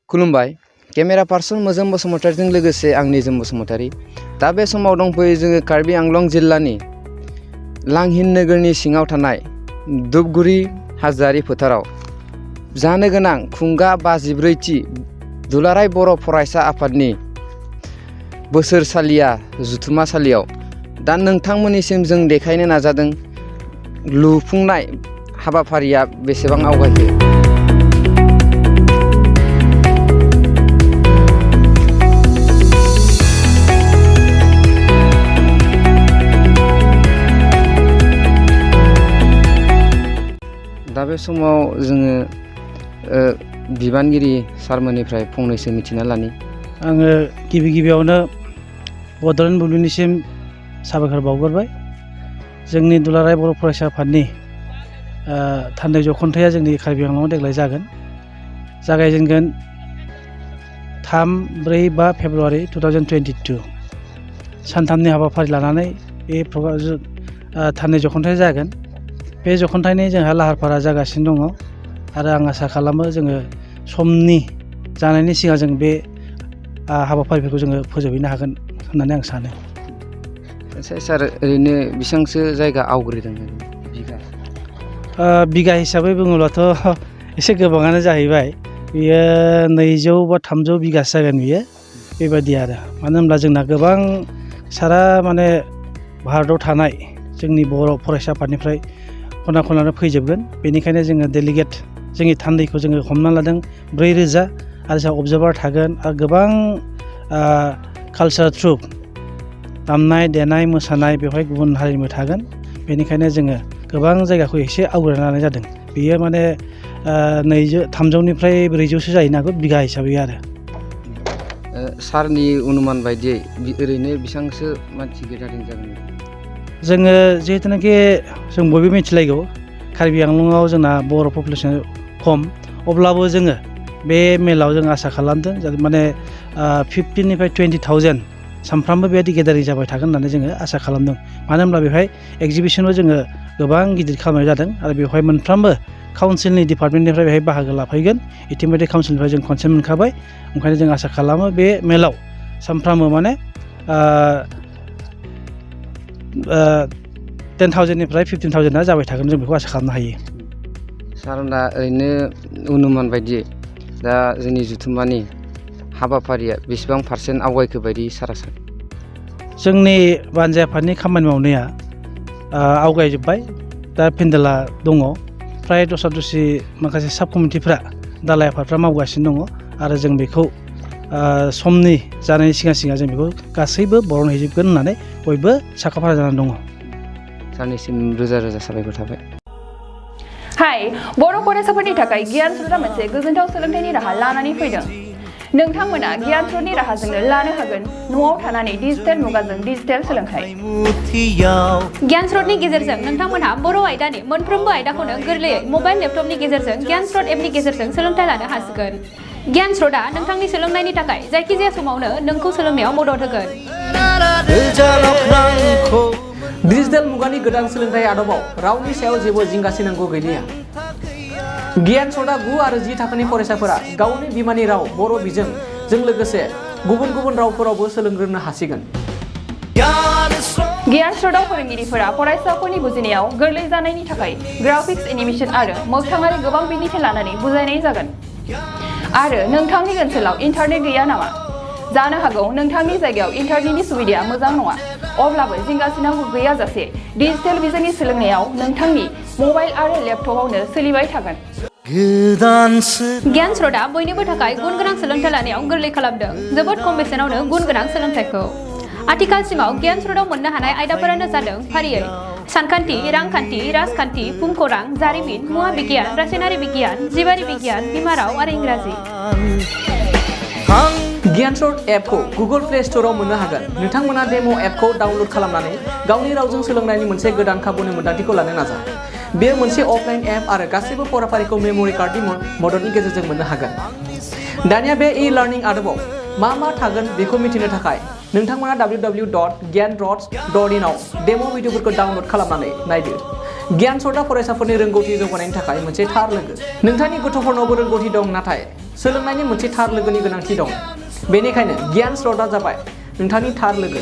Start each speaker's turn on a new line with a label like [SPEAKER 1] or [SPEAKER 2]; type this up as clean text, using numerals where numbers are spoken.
[SPEAKER 1] खुलुमबाय camera person मोजोम बसुमतारीजों लोगोसे आं निजोम बसुमतारी। दा बे समाव दंफैयो जोङो कार्बि आंलं जिल्लानि लांहिन नोगोरनि सिङाव थानाय धुपगुरि हाजोआरि फोथाराव जानो गोनां खुंगा 54थि दुलाराय बर' फरायसा आफादनि बोसोरसालिया जुथुमासालियाव दा नोंथांमोननिसिम जों देखायनो नाजादों लुफुंनाय हाबाफारिया बेसेबां आवगायखो। दा बे समाव जोङो बिबानगिरि सारमोननिफ्राय फंनैसो मिथिना लानि।
[SPEAKER 2] आङो गिबियावनो बड'लेण्ड बुब्लिनिसिम साबायखर बावग्रोबाय। जोंनि दुलाराय बर' फरायसा आफादनि थान्दै जख'न्थाया जोंनि कार्बि आंलंआव देग्लाय जागायजेनगोन 3, 4, 5 फेब्रुवारि 2022 सानथामनि हाबाफारि लानानै बे थान्दै जख'न्थाया जागोन। बे जख'न्थायनि जोंहा लाहार फाहारा जागासिनो दङ आरो आं आसा खालामो जोङो समनि जानायनि सिगां जों बे हाबाफारिफोरखौ जोङो फोजोबहैनो हागोन होननानै आं सानो।
[SPEAKER 1] सार ओरैनो बेसेबांसो जायगा आवग्रिदों
[SPEAKER 2] बिगा हिसाबै बुङोब्लाथ' एसे गोबाङानो जाहैबाय। बियो 200 बा 300 बिगासो जागोन बियो बेबायदि आरो। मानो होनब्ला जोंना गोबां सारा भारताव थानाय जोंनि बर' फरायसा आफादनिफ्राय खना खनानो फैजोबगोन। बेनिखायनो जोङो डेलिगेट जोंनि थान्दैखौ जोङो हमना लादों 4000 आरो जोंहा अबजार्भार थागोन आरो गोबां कालचार ट्रुप दामनाय देनाय मोसानाय बेवहाय गुबुन हारिनिबो थागोन। बेनिखायनो जोङो गोबां जायगाखौ एसे आवग्रिना लानाय जादों। बेयो 300निफ्राय 400सो जाहैनो हागौ बिगा हिसाबै आरो।
[SPEAKER 1] सारनि अनुमान बायदियै ओरैनो बेसेबांसो मानसि गेदारिं जागोन?
[SPEAKER 2] जोङो जिहेतुनाखि जों बयबो मिथिलायगौ कार्बि आंलंआव जोंना बर' पपुलेसन खम, अब्लाबो जोङो बे मेलाव जों आसा खालामदों जाहाथे 15निफ्राय 20,000 सानफ्रामबो बेबायदि गेदारिं जाबाय थागोन होननानै जोङो आसा खालामदों। मानो होनब्ला बेवहाय एक्जिबिसनबो जोङो गोबां गिदिर खालामनाय जादों आरो बेवहाय मोनफ्रोमबो काउन्सिलनि डिपार्टमेन्टनिफ्राय बेहाय बाहागो लाफैगोन। इटिमध्ये काउन्सिलनिफ्राय जों कनसेन्ट मोनखाबाय। ओंखायनो जों आसा खालामो बे मेलाव सानफ्रामबो 10,000निफ्राय 15,000 जाबाय थागोन जों बेखौ आसा खालामनो हायो।
[SPEAKER 1] सारना ओरैनो अनुमान बायदियै दा जोंनि जुथुमानि हाबाफारिया बेसेबां % आवगायखो बायदि सारा सानो?
[SPEAKER 2] जोंनि बानजाय आफादनि खामानि मावनाया आवगायजोब्बाय। दा पेन्डेला दङ। फ्राय दस्रा दस्रि माखासे साब कमिटिफ्रा दालाय आफादफ्रा मावगासिनो दङ आरो जों बेखौ समनि जानायनि सिगां जों बेखौ गासैबो बरनहैजोबगोन होननानै बयबो साखाफारा जानानै दङ।
[SPEAKER 1] सारनिसिम रोजा रोजा साबायखर थाबाय।
[SPEAKER 3] हाय, बर' फरायसाफोरनि थाखाय गियान स्रोतआ मोनसे गोजोनथाव सोलोंथाइनि राहा लानानै फैदों। नोंथांमोना गियान स्रोतनि राहाजोंनो लानो हागोन न'आव थानानै डिजिटेल मुगाजों डिजिटेल सोलोंथाइ।
[SPEAKER 4] गियान स्रोतनि गेजेरजों नोंथांमोनहा बर' आयदानि मोनफ्रोमबो आयदाखौनो गोरलैयै मबाइल लेपटपनि गेजेरजों गियान स्रोत एपनि गेजेरजों सोलोंथाइ लानो हासिगोन। गियान स्रोतआ नोंथांनि सोलोंनायनि थाखाय जायखिजाया समावनो नोंखौ सोलोंनायाव मदद होगोन।
[SPEAKER 5] डिजिटेल मुगानि गोदान सोलोंथाइ आदबाव रावनि सायाव जेबो जिंगासिनांगौ गैलिया। गियान स्रोतआ 9 आरो 10 थाखोनि फरायसाफोरा गावनि बिमानि राव बर' बिजोंजों लोगोसे गुबुन गुबुन रावफोरावबो सोलोंग्रोनो हासिगोन।
[SPEAKER 3] गियान स्रोतआव फोरोंगिरिफोरा फरायसाफोरनि बुजिनायाव गोरलै जानायनि थाखाय ग्राफिक्स, एनिमेशन आरो मोगथाङारि गोबां बिदिन्थि लानानै बुजायनाय जागोन। आरो नोंथांनि ओनसोलाव इन्टारनेट गैया नामा? जानो हागौ नोंथांनि जायगायाव इन्टारनेटनि सुबिदाया मोजां नङा। अब्लाबो जिंगासिनांगौ गैयाजासे डिजिटेल बिजोंनि सोलोंनायाव नोंथांनि मबाइल आरो लेपटपावनो सोलिबाय थागोन।
[SPEAKER 4] गियान स्रोतआ बयनिबो थाखाय गुन गोनां सोलोंथाइ लानायाव गोरलै खालामदों। जोबोद खम बेसेनावनो गुन गोनां सोलोंथाइखौ। आथिखालसिमाव गियान स्रोतआव मोननो हानाय आयदाफोरानो जादों फारियै सानखान्थि, रांखान्थि, राजखान्थि, भुमखौरां, जारिमिन, मुवा बिगियान, रासायनारि बिगियान, जिबारि बिगियान, बिमा राव आरो इंराजि।
[SPEAKER 5] गियान स्रोत एपखौ गुगल प्ले स्ट'राव मोननो हागोन। नोंथांमोना डेम' एपखौ डाउनल'ड खालामनानै गावनि रावजों सोलोंनायनि मोनसे गोदान खाबुनि मोन्दांथिखौ लानो नाजा। बेयो मोनसे अफलाइन एप आरो गासैबो फराफारिखौ मेम'रि कार्डनि मददनि गेजेरजों मोननो हागोन। दानिया बे ई-लार्निं आदबाव मा थागोन बेखौ मिथिनो थाखाय नोंथांमोना www.gyanrots.in आव डेम' भिडिअफोरखौ डाउनल'ड खालामनानै नायदो। गियान स्रोतआ फरायसाफोरनि रोंगौथि जौगानायनि थाखाय मोनसे थार लोगो। नोंथांनि गथ'फोरनावबो रोंगौथि दं, नाथाय सोलोंनायनि मोनसे थार लोगोनि गोनांथि दं बेनिखायनो गियान स्लटआ जाबाय नोंथांनि थार लोगो